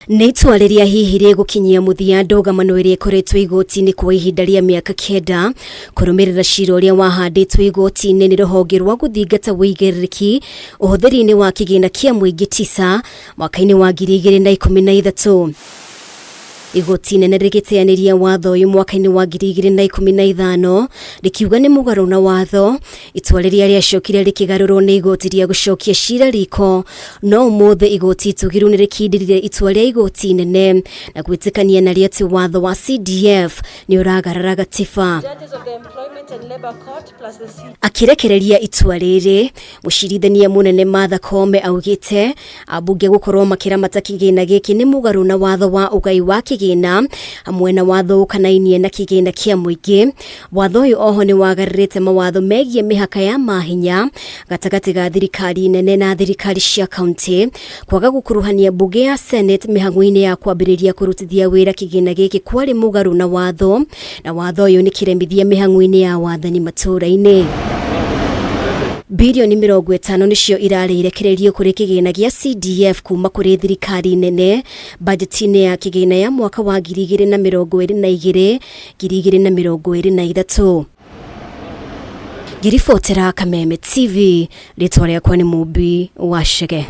Nĩ itua rĩrĩa hihi rĩgũkinyia mũthia ndũgamano ĩrĩa ĩkoretwo igoti-inĩ kwa ihinda rĩa mĩaka kenda kũrũmĩrĩra cira ũrĩa wahandĩtwo igoti-inĩ nĩ rũhonge rwa gũthingata ũigĩrĩrĩki ũhũthĩri-inĩ wa kĩgĩna kĩa mũingĩ TISA mwaka-inĩ wa 2013. Igoti inene rĩgĩteanĩria watho ũyũ mwaka-inĩ wa 2015 rĩkiuga nĩ mũgarũ na watho, itua rĩrĩa rĩacokire rĩkĩgarũrwo nĩ igoti rĩa gũcokia cira riko. No ũmũthĩ igoti itũgĩru nĩ rĩkindĩrire itua rĩa igoti inene na gwĩtĩkania narĩo atĩ watho wa CDF nĩ ũragarara gatiba. Akĩrekereria itua rĩrĩ, mũcirithania mũnene Martha Koome augĩte ambunge gũkorwo makĩramata kĩgĩna gĩkĩ nĩ mũgarũ na watho wa ũgai wa kĩgĩna hamwe na watho ũkanainie na kĩgĩna kĩa mũingĩ. Watho ũyũ oho nĩ wagarũrĩte mawatho megiĩ mĩhaka ya mahinya gatagatĩ ga thirikari nene na thirikari cia kaunti, kwaga gũkuruhania mbunge ya Senate mĩhang'o-inĩ ya kwambĩrĩria kũrutithia wĩra kĩgĩna gĩkĩ kwarĩ mũgarũ na watho, na watho ũyũ nĩ kĩremithia mĩhang'o-inĩ ya wathani matũũra-inĩ. Birioni 50 nĩcio irarĩ irekererio kũrĩ kĩgĩna gĩa CDF kuma kũrĩ thirikari nene bajeti-inĩ ya kĩgĩna ya mwaka wa 2022 2023. Ngĩribotera Kameme TV, rĩtwa rĩakwa nĩ Mũmbi wa Chege.